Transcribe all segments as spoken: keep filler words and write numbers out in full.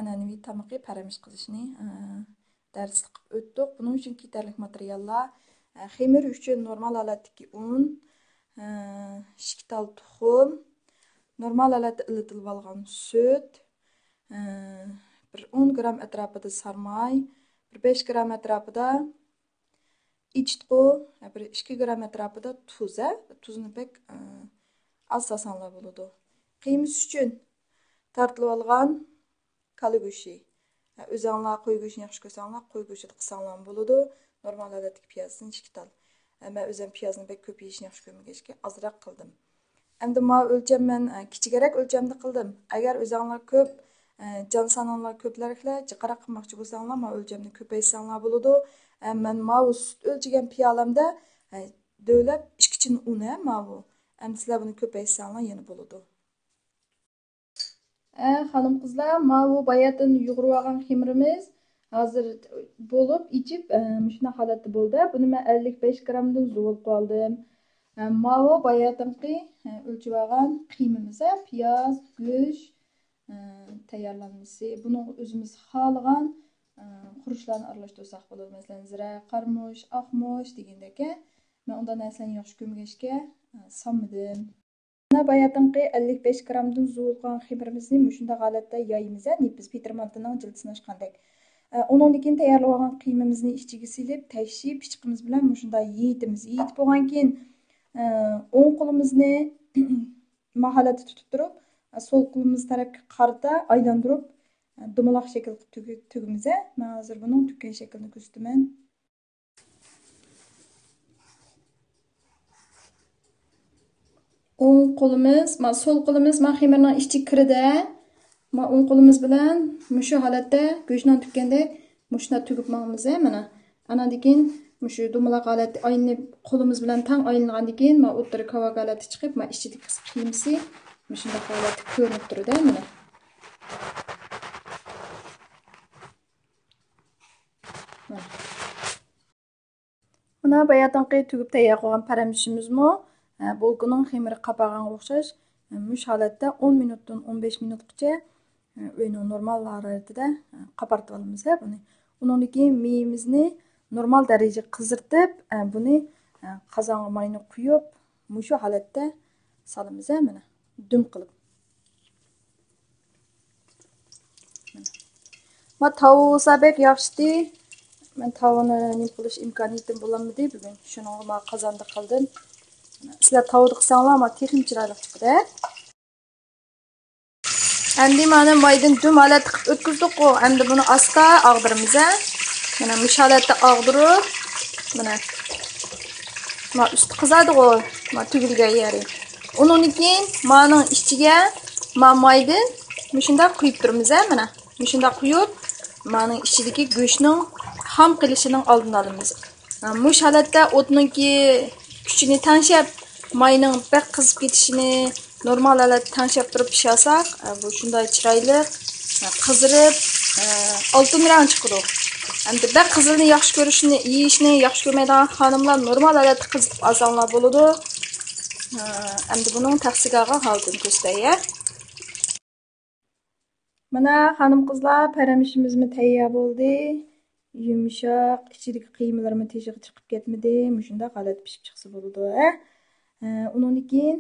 ئەنئەنىۋى تامىقى پەرەمىش قىزىشنى، ئە، دەرسلىك قىلىپ ئۆتتۇق. بۇنىڭ ئۈچۈن كېتەرلىك ماتېرىياللار، ئە، خېمىر ئۈچۈن نورمال ھالەتتىكى ئۇن، ئە، ئىككى تال تۇخۇم، نورمال ھالەتتە ئىللىتىلىپ ئالغان سۈت، ئە، بىر ئون گرام ئەتراپىدا سارماي، بىر بەش گرام ئەتراپىدا ئېچىتقۇ، بىر ئىككى گرام ئەتراپىدا تۇز، ھە، تۇزنى بەك، ئە، ئاز سالساڭلار بولىدۇ. قىيمىسى ئۈچۈن تارتىلىۋالغان كالا گۆشى. ھە، ئۆزەڭلار قوي گۆشىنى ياخشى كۆرسەڭلار، قوي گۆشىدە قىلساڭلارمۇ بولىدۇ. نورمال ھالەتتىكى پىيازدىن ئىككى تال. ھە، مەن ئۆزۈم پىيازنى بەك كۆپ يېيىشنى ياخشى كۆرمىگەچكە، ئازراق قىلدىم. ئەمدى ماۋۇ ئۆلچەم مەن، ئە، كىچىكرەك ئۆلچەمدە قىلدىم. ئەگەر ئۆزەڭلار كۆپ، ئە، جان سانىڭلار كۆپلەرلىكلەر جىقراق قىلماقچى بولساڭلار، ماۋۇ ئۆلچەمنى كۆپەيتسەڭلار بولىدۇ. ئە، مەن ماۋۇ سۈت ئۆلچىگەن پىيالەمدە، ئە، دۆۋىلەپ ئىككى چىنە ئۇن، ھە، ماۋۇ. ئەمدى سىلەر بۇنى كۆپەيتسەڭلار يەنە بولىدۇ. ئە، خانىم قىزلار، ماۋۇ باياتىن يۇغۇرۇۋالغان خېمىرىمىز ھازىر بولۇپ ئېچىپ، ئە، مۇشۇنداق ھالەتتە بولدى. بۇنى مەن ئەللىك بەش گرامدىن زۇۋۇل قىلىۋالدىم. ئە، ماۋۇ باياتىنقى، ئە، ئۆلچىۋالغان قىيمىمىز، ئە، پىياز، گۆش، ئە، تەييارلانمىسى. بۇنىڭغا ئۆزىمىز خالىغان، ئە، خۇرۇچلارنى ئارىلاشتۇرساق بولىدۇ. مەسىلەن، زىرە، قارىمۇچ، ئاقمۇچ دېگەندەك. مەن ئۇنداق نەرسىلەرنى ياخشى كۆرمىگەچكە، ئە، سالمىدىم. مانا باياتىنقى ئەللىك بەش گرامدىن زۇۋۇلغان خېمىرىمىزنى مۇشۇنداق ھالەتتە يايىمىز، ھە، نېپىز پېتىر مانتىنىڭ جىلدىسىنى ئاچقاندەك. ئە، ئۇنىڭدىن كېيىن تەييارلىۋالغان قىيمىمىزنى ئىچىگە سېلىپ، تەكشى پىچىقىمىز بىلەن مۇشۇنداق يېيىتىمىز. يېيىتىپ بولغان كېيىن، ئە، ئوڭ قولىمىزنى ما ھالەتتە تۇتۇپ تۇرۇپ، سول قولىمىز تەرەپكە قارىتا ئايلاندۇرۇپ، دومىلاق شەكىل قىلىپ تۈگە-، تۈگىمىز، ھە. مەن ھازىر بۇنىڭ تۈگكەن شەكلىنى كۆرسىتىمەن. ئوڭ قولىمىز، ما سول قولىمىز ما خېمىرنىڭ ئىچىگە كىردى. ما ئوڭ قولىمىز بىلەن مۇشۇ ھالەتتە گۆشنان تۈگكەندەك مۇشۇنداق تۈگۈپ ماڭىمىز، ھە، مانا. ئاناندىن كېيىن مۇشۇ دومىلاق ھالەتتە ئايلىنىپ، قولىمىز بىلەن تەڭ ئايلانغاندىن كېيىن، ما ئوتتۇرا كاۋاك ھالەتتە چىقىپ، ما ئىچىدىكى قىيمىسى مۇشۇنداق ھالەتتە كۆرۈنۈپ تۇرىدۇ، مانا. مانا باياتىنقى تۈگۈپ تەييار قىلغان پەرەمىشىمىزمۇ، ئە، بولكىنىڭ خېمىرى قاپارغانغا ئوخشاش، ئە، مۇشۇ ھالەتتە ئون مىنۇتتىن ئون بەش مىنۇتقىچە، ئە، ئۆينىڭ نورمال ھارارىتىدە، ئە، قاپارتىۋالىمىز بۇنى. ئۇنىڭدىن كېيىن مېيىمىزنى نورمال دەرىجىدە قىزىرتىپ، ئە، بۇنى، ئە، قازانغا ماينى قۇيۇپ، مۇشۇ ھالەتتە سالىمىز، ھە، مانا، دۈم قىلىپ. ما تاۋا بولسا بەك ياخشىتى. مەن تاۋىنى نېمە قىلىش ئىمكانىيىتىم بولالمىدى بۈگۈن. شۇنىڭغا ما قازاندا قىلدىم. سىلەر تاۋىدا قىلساڭلار، ما تېخىمۇ چىرايلىق چىقىدۇ. ئەمدى مانا مايدىن دۈم ھالەتتە قىلىپ ئۆتكۈزدۇققۇ. ئەمدى بۇنى ئاستا ئاغدۇرىمىز، ھە. مانا مۇشۇ ھالەتتە ئاغدۇرۇپ، مانا، ما ئۈستى قىزاردىغۇ، ما تۈگۈلگەن يېرى. ئۇنىڭدىن كېيىن مانىڭ ئىچىگە ما مايدىن مۇشۇنداق قۇيۇپ تۇرىمىز، ھە، مانا. مۇشۇنداق قۇيۇپ، مانىڭ ئىچىدىكى گۆشنىڭ خام قېلىشىنىڭ ئالدىنى ئالىمىز. مۇشۇ ھالەتتە ئوتنىڭكى كۈچىنى تەڭشەپ، ماينىڭ بەك قىزىپ كېتىشىنى نورمال ھالەتتە تەڭشەپ تۇرۇپ پىشۇرساق، بۇ شۇنداق چىرايلىق قىزىرىپ، ئالتۇن رەڭ چىقىدۇ. ئەمدى بەك قىزىلنى ياخشى كۆرۈشنى، يېيىشنى ياخشى كۆرمەيدىغان خانىملار نورمال ھالەتتە قىزىتىپ ئالساڭلار بولىدۇ. ئەمدى بۇنىڭ تەخسىگە ئالغان ھالىتىنى كۆرسىتەي. مانا، خانىم-قىزلار، پەرەمىشىمىزمۇ تەييار بولدى. يۇمشاق، ئىچىدىكى قىيمىلىرىمۇ تېشىغا چىقىپ كەتمىدى. مۇشۇنداق ھالەتتە پىشىپ چىقسا بولىدۇ، ھە. ئە، ئۇنىڭدىن كېيىن،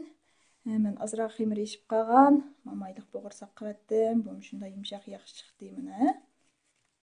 ئە، مەن ئازراق خېمىر ئېشىپ قالغان مايلىق بوغۇرساق قىلىۋەتتىم. بۇ مۇشۇنداق يۇمشاق، ياخشى چىقتى، مانا، ھە.